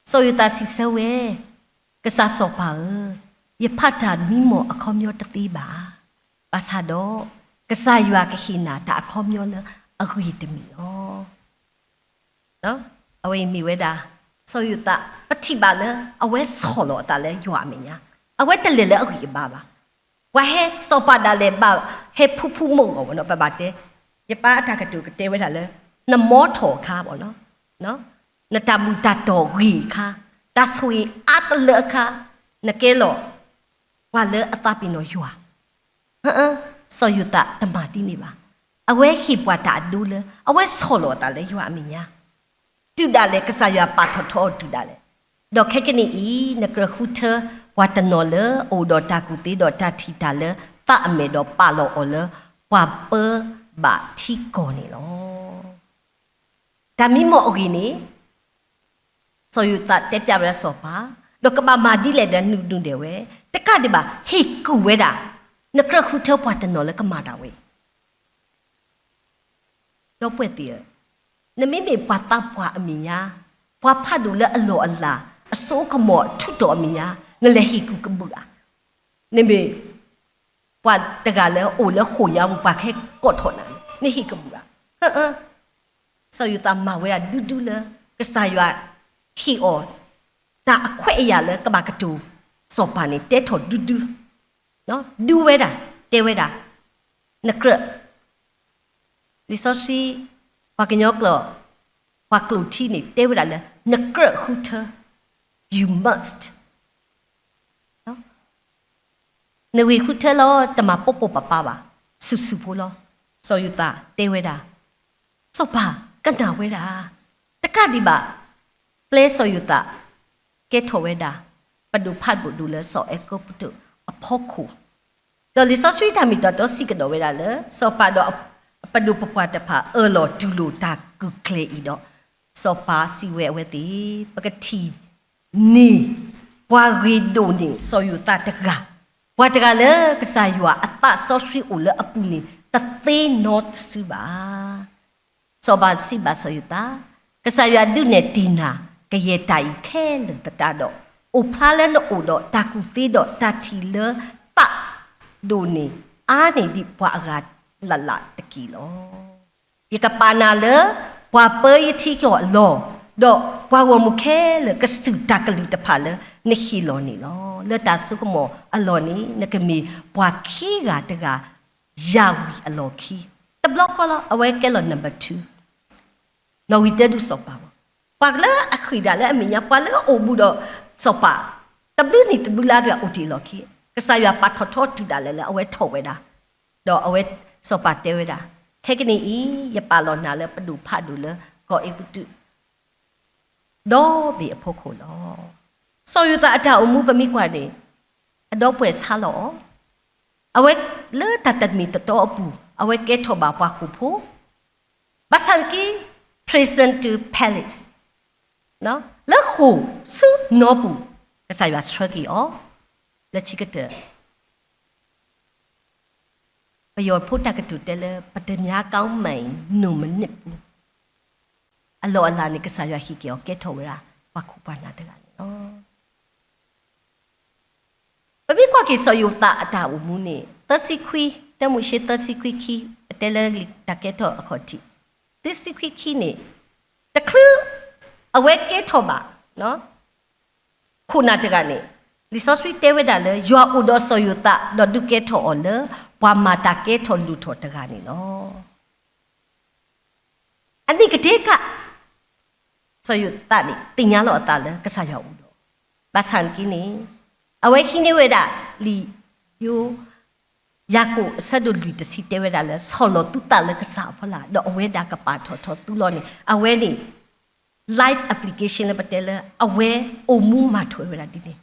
စီၤယိၤသးစံးဆၢဝဲ, ကစၢ်စီၤပၤဧၢ, ယဖးတၢ်မံမီၢ်အခီပညီတသ့ဘၣ်. ဘၣ်ဆၣ်ဒီး ကစၢ်ယွၤကဟ့ၣ်နၤတၢ်အခီပညီလၢအဂ့ၤတမံၤလီၤ. အဝဲအံၤမ့ၢ်ဝဲဒၣ် စီၤယိၤသး ပထံၣ်ဘၣ်လၢအဝဲဆီၣ်လီၤအသးလၢယွၤအမဲာ်ညါ, အဝဲတလဲၤလၢအဂံၢ်အဘါဘၣ်. ပှၤဟဲစီၤပၤဒၣ်လဲာ်ဘၣ် ဟဲဖူဖူမိၢ်ဂီၢ်ဝဲနီၤ ပဘၣ်တဲ, ယပၢ်အတၢ်ကတိၤကတဲဝဲဒၣ်လၢ နမီထီၣ်အခါဘၣ်နီၤ, နတၢ်ဘူၣ်တၢ်တီၢ်ဂ့ၤအခါ, တၢ်ဆိၣ်ဂ့ၤအါတလၢအခါ, နကဲလီၤ ပှၤလၢအသးပ့ၤနီၣ်ယွၤ စီၤယိၤသးတမၤဒ်န့ၣ်ဘၣ်. အဝဲဟ့ၣ်ပှၤတၢ်အဒိလၢ အဝဲဆီၣ်လီၤအသးလၢယွၤအမဲာ်ညါ, တုၤဒၣ်လဲာ်ကစၢ်ယွၤပာ်ထီၣ်ထီအီၤတုၤဒၣ်လဲာ်. ဒီးခဲကနံၣ်အံၤ နကြၢးဃုထၢပှၤတနီၤလၢအအိၣ်ဒီးတၢ်ကူၣ်သ့ဒီးတၢ်ထံၣ်တၢ်လၢသးအမဲာ်ဒီးပာ်လီၤအီၤလၢပှၤပၢဘၣ်ထံကီၢ်န့ၣ်လီၤ. တၢ်မံမီၢ်အဂ့ၢ်န့ၣ် စီၤယိၤသးတဲပျးဝဲဒၣ်စီၤပၤ, ဒီးကဘၣ်မၤဒ်လဲၣ်ဒီးနုာ်ဒုၣ်ဒဲးဝဲ, တကးဒံးဘၣ် ဟ့ၣ်ကူၣ်ဝဲဒၣ် နကြၢးဃုထၢပှၤတနီၤလၢကမၤတၢ်ဝဲအံၤ ဒီပုၢ်ဝဲၢ်သ့ၣ်ဧၢ, နမ့မ့ၢ်ပှၤသးပှၢ်အမဲာ်ညါ, ပှၤဖးဒိၣ်လၢအလီၢ်အလၤ, အစိအကမီၤအထူးတီၤအမဲာ်ညါ, နလဲၤဟ့ၣ်ကူၣ်ကဘုးဧါ. နမ့ၢ်ပှၤတဂၤလၢအိၣ်လၢဃိာ်ညါပူၤ ပှၤကဟဲကိးထီၣ်နၤန့ၣ် နဟ့ၣ်ကဘုးဧါ. အၢ အၢ စီၤယိၤသးမၤဝဲဒၣ်ဒုဒုလၢ ကစၢ်ယွၤဟ့ၣ်အီၤ တၢ်အခွဲးအယာ်လၢကဘၣ်ကတိၤစီၤပၤန့ၣ် တဲထီၣ်ဒုဒု, ဒုဝဲဒၣ်, တဲဝဲဒၣ်, နကြၢး, လံာ်စီဆှံ ပှၤကညီကျိာ်, ပှၤကျိာ်ထံန့ၣ် တဲဝဲဒၣ်လၢ နကြၢးဃုထၢ, you must. နဂ့ၤဃုထၢလီၤ, တမၤပိာ်ပိာ်ပၤပၤဘၣ်, ဆူၣ်ဆူၣ်ဖိလီၤ. စီၤယိၤသးတဲဝဲဒၣ်, စီၤပၤကနၣ်ဝဲဒၣ်, တကးဒံးဘၣ် ပျဲစီၤယိၤသး ကဲထီၣ်ဝဲဒၣ် ပဒိၣ်ဖးဒိၣ်ဒိၣ်လၢစီၤအဲၤကူပတူးအဖီခိၣ်, ဒီးလံာ်စီဆှံတၢ်မ့ၢ်တၢ်တီစံးကဒီးဝဲဒၣ်လၢ စီၤပၤဒီးအပဒိၣ်ပပှၢ်တဖၣ်အၢၣ်လီၤတူၢ်လိာ်တၢ်ကူၣ်ကျဲၤအံၤဒီး စီၤပၤစံးဝဲအဝဲသ့ၣ်, ပကထံၣ်န့ၢ် ပှၤဂ့ၤဒိၣ်န့ၢ်စီၤယိၤသးတဂၤ, ပှၤတဂၤလၢကစၢ်ယွၤအသးစီဆှံအိၣ်လၢအပူၤန့ၣ် တသ့နီတစုဘၣ်. စီၤပၤစံးဘၣ်စီၤယိၤသး, ကစၢ်ယွၤဒုးနဲၣ်တ့ၢ်နၤ ကယဲၢ်တၢ်အံၤခဲလၢာ်သတးဒီး, အိၣ်ဖျါလၢနအိၣ်ဒီးတၢ်ကူၣ်သ့ဒီးတၢ်ထံၣ်လၢသးဒိၣ်န့ၢ် အါန့ၢ်ဒံးပှၤအဂၤလၢ်လၢ်တက့ၢ်လီၤ. ယကပာ်နၤလၢ ပှၤပၢယထံကီၢ်အလီၢ်, ဒီးပှၤဂီၢ်မုၢ်ခဲလၢာ်ကစူၢ်တၢ်ကလုၢ်တဖၣ်လၢနဟ့ၣ်လီၤန့ၣ်လီၤ. လၢတၢ်စိကမီၤအလီၢ်န့ၣ် နကမ့ၢ်ပှၤခံဂၤတဂၤ ယၤဝံၤအလီၢ်ခံ, တဘျီဃီလီၤ. အဝဲကဲလီၤ number two, နီၣ်ဂံၢ်တၢဒုးစီၤပၤဘၣ်, ပှၤလၢအဃ့ၢ်ဒၣ်လၢအမဲာ်ညါ ပှၤလၢအအိၣ်ဘူးဒီးစီၤပၤ တဘျုးနံၣ်တဘျုးလါတဂၤအိၣ်တ့ၢ်လီၢ်ခံ, ကစၢ်ယွၤပာ်ထီၣ်ထီတုၤဒၣ်လဲာ်လၢအဝဲထီၣ်ဝဲဒၣ်, ဒီးအဝဲစီၤပၤတဲဝဲဒၣ်, ခဲကနံၣ်အံၤ ယပာ်လီၤနၤလၢပဒိၣ်ဖးဒိၣ်လၢကီၢ်အဲၤကူပတူး ဒီဘ့ၣ်အဖီခိၣ်လီၤ. စီၤယိၤသးအတၢ်အိၣ်မူပမ့ၢ်ကွၢ်န့ၣ်, အဒီပုၢ်ဝဲၢ်ဆါလီၤအီၤ, အဝဲလၢတၢ်တမံၤတတီအပူၤ အဝဲကဲထီၣ်ဘၣ်ပှၤဃိာ်ဖိ, ဘၣ်ဆၣ်နာ်က့ prison to palace, လၢဃိာ်ဆူနီပူၤ ကစၢ်ယွၤဆှၢက့ၤအီၤ, လၢခံကတၢၢ် ပယီၤဖိတၢ်ကတိၤတဲလၢ ပတမြါကောင်းမှန် နုမနစ်ပူၤ, အလီၢ်အလၤန့ၣ် ကစၢ်ယွၤဟ့ၣ်က့ၤအီၤကဲထီၣ်ဝဲဒၣ် ပှၤခိၣ်ပှၤနၢ်တဂၤန့ၣ်လီၤ. ပမ့ၢ်ကွၢ်က့ၤစီၤယိၤသးအတၢ်အိၣ်မူန့ၣ် သၢဆံခွံ, တၢမိၤၡ့သၢဆံခွံခံ, ပတဲလၢလံာ်တၢ်ကဲထီၣ်အခီၣ်ထံး, သၢဆံခွံခံန့ၣ်, တချုးအဝဲကဲထီၣ်ဘၣ် ခိၣ်နၢ်တဂၤန့ၣ်, လံာ်စီဆှံတဲဝဲဒၣ်လၢ ယွၤအိၣ်ဒီးစီၤယိၤသး ဒီးဒုးကဲထီၣ်အီၤလၢ ပှၤမၤတၢ်ကဲထီၣ်လိၣ်ထီၣ်တဂၤန့ၣ်လီၤ. အနံၣ်ကတ့ၢ်ကး စီၤယိၤသးန့ၣ် သ့ၣ်ညါလီၤအသးလၢကစၢ်ယွၤအိၣ်ဒီး, ဘၣ်ဆၣ်နာ်က့န့ၣ်, အဝဲဟံးန့ၢ်ဝဲဒၣ်လံာ်ယိၤ, ယၤကိာ်အဆၢဒိၣ်လွံၢ်တဆံတဲဝဲဒၣ်လၢ ဆီၣ်လီၤသုသးလၢကစၢ်အဖီလာ် ဒီးအဝဲဒၣ်ကပာ်ထီၣ်ထီသုလီၤန့ၣ် အဝဲန့ၣ် life application လၢပတဲလၢ အဝဲအိၣ်မူမၤထွဲဝဲဒၣ်ဒ်န့ၣ်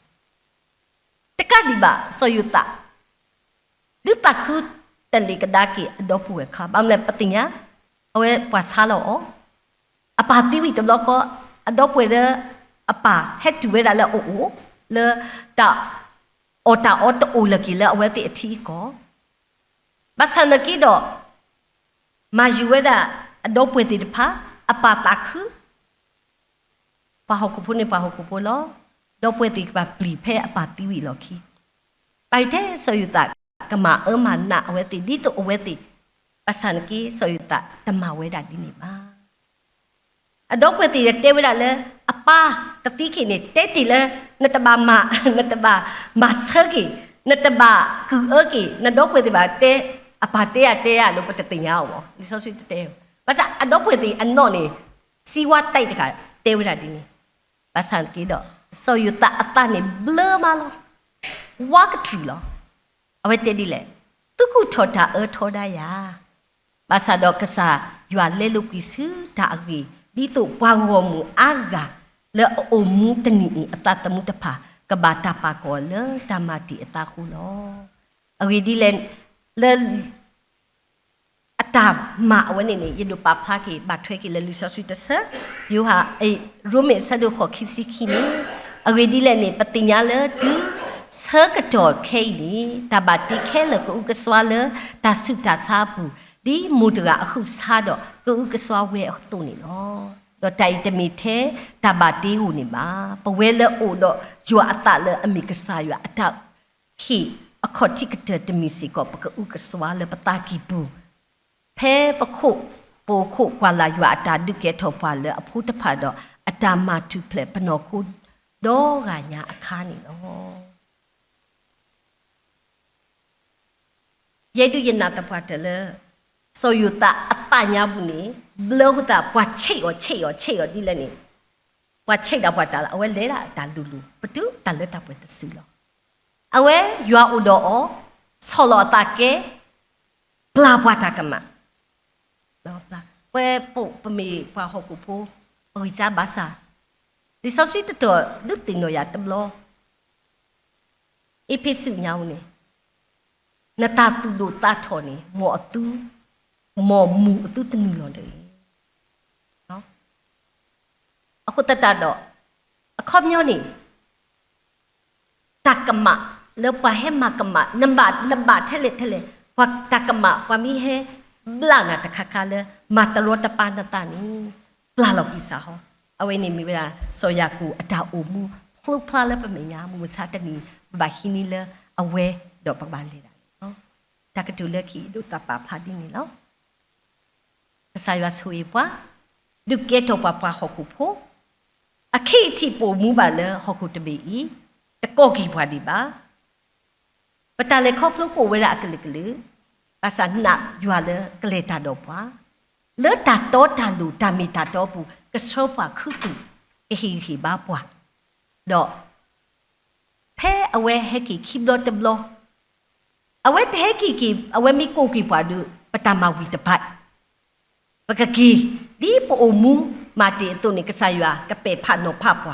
တကးဒံးဘၣ် စီၤယိၤသး ဒုးသးခုတလ့ၤကဒါက့ၤအဒီပုၢ်ဝဲၢ်ခါ, ဘၣ်မနုၤလဲၣ်ပသ့ၣ်ညါ, အဝဲပှၤဆါလီၤအီၤ, အပၢ်သံဝံၤတဘျီဃီ, အဒီပုၢ်ဝဲၢ်လၢအပၢ်ဟဲတုၤဝဲဒၣ်လၢအအိၣ်, လၢတၢ်အီၣ်တၢ်အီတအိၣ်လၢၤက့ၤလၢအဝဲသ့ၣ်အထံအကီၢ် ဘၣ်ဆၣ်နာ်က့ဒီး, မၤယုၤဝဲဒၣ်အဒီပုၢ်ဝဲၢ်သ့ၣ်တဖၣ်, အပၢ်သးခု, ပှၤဟီၣ်ခိၣ်ဖိန့ၣ်ပှၤဟီၣ်ခိၣ်ဖိလီၤ. ဒီပုၢ်ဝဲၢ်သ့ၣ်ကဘၣ်ပျံၤဖဲအပၢ်သံဝံၤအလီၢ်ခံ, ဘၣ်ယတဲစီၤယိၤသးကမၤအၢမၤနးအဝဲသ့ၣ် ဒ်သိးအဝဲသ့ၣ်, ဘၣ်ဆၣ်နာ်က့စီၤယိၤသးတမၤဝဲဒၣ်ဒ်န့ၣ်ဘၣ်. အဒီပုၢ်ဝဲၢ်သ့ၣ်တဲဝဲဒၣ်လၢ အပၢ်တသံက့ၤန့ၣ် တဲတ့ၢ်လၢ နတဘၣ်မၤ, နတဘၣ်မၤဆၢက့ၤ, နတဘၣ်ကုၢ်အၢက့ၤ, နဒီပုၢ်ဝဲၢ်သ့ၣ်ဘၣ်တဲ, အပၢ်တဲယၤတဲယၤလီၤ ပတသ့ၣ်ညါအီၤဘၣ်, လံာ်စီဆှံတတဲ, ဘၣ်ဆၣ်အဒီပုၢ်ဝဲၢ်သ့ၣ်အနီၢ်န့ၣ်, စံဝါတဲတခါ တဲဝဲဒၣ်ဒ်န့ၣ်, ဘၣ်ဆၣ်နာ်က့ဒီး, စီၤယိၤသးအသးန့ၣ်ဘျၢမးလီၤ, ဝါကတြူၢ်လီၤ. အဝဲတဲဒ်လဲၣ်, သုကူၣ်ထီၣ်တၢ်အၢထီဒါယၤ ဘၣ်ဆၣ်ဒီးကစၢ်ယွၤလဲလိာ်ကွံာ်ဆူတၢ်အဂ့ၢ် ဒ်သိးပှၤဂီၢ်မုၢ်အါဂၤလၢအအိၣ်မူတနံၤအံၤအသးသမူတဖၣ် ကဘၣ်တၢ်ပာ်ကီၤလၢတၢ်မၤတ့ၢ်အသးအဃိလီၤ. အဂ့ၢ်ဒ်လဲၣ်, လၢ အ အတၢ်မၤအဝဲန့ၣ်န့ၣ် ယဒိးပာ်ဖျါက့ၤ ဘၣ်ထွဲက့ၤလၢလံာ်စီဆှံတဆၢ, ယိၤဟၣ်, ရိမ့ၤအဆၢဒိၣ်ဃိး ခံဆံခံန့ၣ်, အဂ့ၢ်ဒ်လဲၣ်န့ၣ် ပသ့ၣ်ညါလၢ တုၤဆၢကတီၢ်ခဲအံၤန့ၣ် တၢ်ဘၣ်တ့ခဲလၢာ် ကအုကစွါလၢတၢ်ဆူးတၢ်ဆါအပူၤ, ဒ်မိၢ်တဂၤအဟုးဆါဒီး ကအုကစွါဝဲအသိးန့ၣ်လီၤ. ဒီးတၢ်အံၤတမ့ၢ်ထဲတၢ်ဘၣ်တ့ဧိၤန့ၣ်ဘၣ်. ပဝဲလၢအိၣ်ဒီးယွၤအသးလၢအမ့ၢ်ကစၢ်ယွၤအတၢ်ဟ့ၣ်အခီၣ်ထံးကတၢၢ်တမံၤစ့ၢ်ကီး ပကအုကစွါလၢပသးကံၢ်ပူၤ, ဖဲပခိၣ်, ပအိၣ်ခိးကွၢ်လၢ်ယွၤအတၢ်ဒုးကဲထီၣ်ပှၤလၢအဖိတဖၣ်ဒီး အတၢ်မၤထူၣ်ဖျဲးပနီၢ်ခိဒီဂၤညါအခါန့ၣ်လီၤ. ယဲဒုးယနာ်သပှၢ်တၢၢ်လၢ စီၤယိၤသးအသးညါပူၤန့ၣ် ဘျၢဃိသး ပှၤဆံးအီၤ ဆံးအီၤ ဆံးအီၤ ဒ်လဲၣ်န့ၣ်, ပှၤဆံးဒၣ်ပှၤတၢ်လီၤ. အဝဲလဲၤဒၣ်အတၢ်လိၤလိၤ ပတုာ်တၢ်လၢတၢ်ပှဲၤတစုလီၤ. အဝဲယွၤအိၣ်ဒီးအီၤ, ဆီၣ်လီၤအသးကဲ, ပျၢ်ပှၤတၢ်ကမၣ်, ပှဲၤပိာ်ပမ့ၢ်ပှၤဟီၣ်ခိၣ်ဖိ ပဂံၢ်စၢ်ဘါစၢ်, လံာ်စီဆှံတတီၤဒုးသ့ၣ်နီၣ်ယၤတဘျီ အ့းဖ့းစူးညါအံၤန့ၣ်, နတၢ်သူၣ်ဒိၣ်သးထီၣ်န့ၣ် မ်အသု, မ်မူၤအသုတနုာ်လီၤတဂ့ၤ. အဃိသတးဒီး အခီပညီန့ၣ် တၢ်ကမၣ်လၢပှၤဟဲမၤကမၣ် နဘၣ် နဘၣ်ထဲလဲၣ်ထဲလဲၣ် ပှၤတၢ်ကမၣ် ပှၤမ့ၢ်ဟဲဘျးနၤတခါခါလၢ မၤတရီတပါနသးန့ၣ် ပျၢ်လီၤက့ၤစ့ၢ်ဟီ. အဝဲန့ၣ်မ့ၢ်ဝဲဒၣ် စီၤယၤကိာ်အတၢ်အိၣ်မူ ဖျိဖျါလၢပမဲာ်ညါ မုၢ်မဆါတနံၤ ပဘၣ်ဟံးန့ၢ်လၢအဝဲ ဒီးပကဘၣ်လဲၤဒၣ်န့ၣ်လီၤ. တၢ်ကတိၤလၢခံ ယဒိးသးပာ်ဖျါဒ်န့ၣ်လီၤ. ကစၢ်ယွၤဆိၣ်ဂ့ၤပှၤ, ဒုးကဲထီၣ်ပှၤပှၤဟီၣ်ခိၣ်ဖိ, အခံအထံးပအိၣ်မူဘၣ်လၢဟီၣ်ခိၣ်တဘ့ၣ်အံၤ, တကိးက့ၤပှၤဒံးဘၣ်. ပတၢ်လဲၤခီဖျိကအိၣ်ဝဲဒၣ်အကလုာ်ကလုာ်, ဘၣ်ဆၣ်နာ်ယွၤလၢကလဲၤတၢ်ဒီးပှၤ, လၢတၢ်တီတၢ်လိၤတၢ်မ့ၢ်တၢ်တီအပူၤ ကဆှၢပှၤခူသူၣ်, ကဟ့ၣ်ဂံၢ်ဟ့ၣ်ဘါပှၤ, ဒီး ဖဲအဝဲဟဲက့ၤခံဘျီတဘျီ, အဝဲတဟဲက့ၤက့ၤ အဝဲမ့ၢ်ကိးက့ၤပှၤဒီး ပတၢ်မၤဝံၤတဘၣ်, ပကက့ၤ, ဒ်ပအိၣ်မူမၤတ့ၢ်အသိးန့ၣ် ကစၢ်ယွၤကပဲာ်ဖးနီၤဖးပှၤ,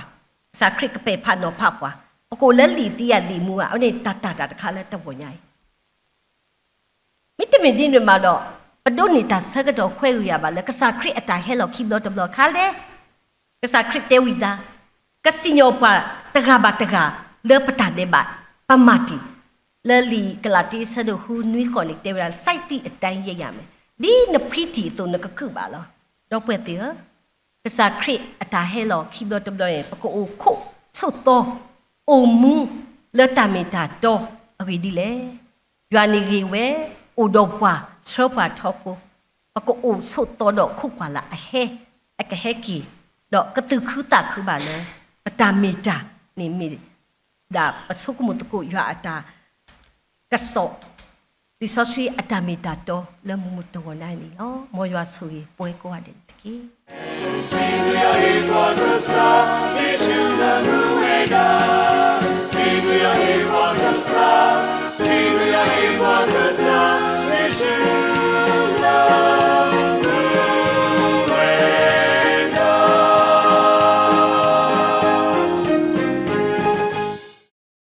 ကစၢ်ခရံာ်ကပဲာ်ဖးနီၤဖးပှၤ, ပကအိၣ်လၢလံာ်သံအလံာ်မူဧါ, အဝဲန့ၣ်တၢ်တၢ်တခါလၢတဂီၤညါအံၤ မ့တမ့ၢ်ဒ်န့ၣ်မးဒီး ပဒိးန့ၢ်တၢ်ဆၢကတီၢ်ခွဲးဂုၤယၤဘၣ်လၢ ကစၢ်ခရံာ်အတၢ်ဟဲလီၤခံဘျီတဘျီခါလဲၣ်. ကစၢ်ခရံာ်တဲဝံသး, ကစံၣ်ညီၣ်ပှၤတဂၤဘၣ်တဂၤ လၢပတၢ်ဒဲးဘး ပမၤတ့ၢ်, လၢလံာ်ကလၤတံ အဆၢဒိၣ်ဃု နွံဃိးန့ၣ် တဲဝဲဒၣ် စိုက်သည့်အတိုင်းရိတ်ရမယ်, ဒ်နဖှံတ့ၢ်အသိး နကခုၣ်ဘၣ်လီၤ. ဒီပုၢ်ဝဲၢ်သ့ၣ်ဧၢ, ကစၢ်ခရံာ်အတၢ်ဟဲလီၤခံဘျီတဘျီန့ၣ် ပကအိၣ်ခိးဆိးသီ, အိၣ်မူလၢတၢ်မ့ၢ်တၢ်တီအဂ့ၢ်ဒ်လဲၣ်. ယွၤန့ၣ်ဂ့ၤဝဲ, အိၣ်ဒီးပှၤ ဆှၢပှၤထီဘိ, ပကအိၣ်ဆိးသီဒီးခိးကွၢ်လၢအဟဲ, အကဟဲက့ၤ, ဒီးကသူၣ်ခုသးခုဘၣ်လၢ ပတၢ်မ့ၢ်တၢ်န့ၣ်မ့ၢ် ဒၣ်ပဆိကမိၣ်သကိးယွၤအတၢ်ကစီၣ်, လံာ်စီဆှံအတၢ်မ့ၢ်တၢ်တီလၢမုၢ်မုၢ်တဂီၤညါန့ၣ်လီၤ. မ်ယွၤဆိၣ်ဂ့ၤပဝဲကိးဂၤဒဲးန့ၣ်တက့ၢ်.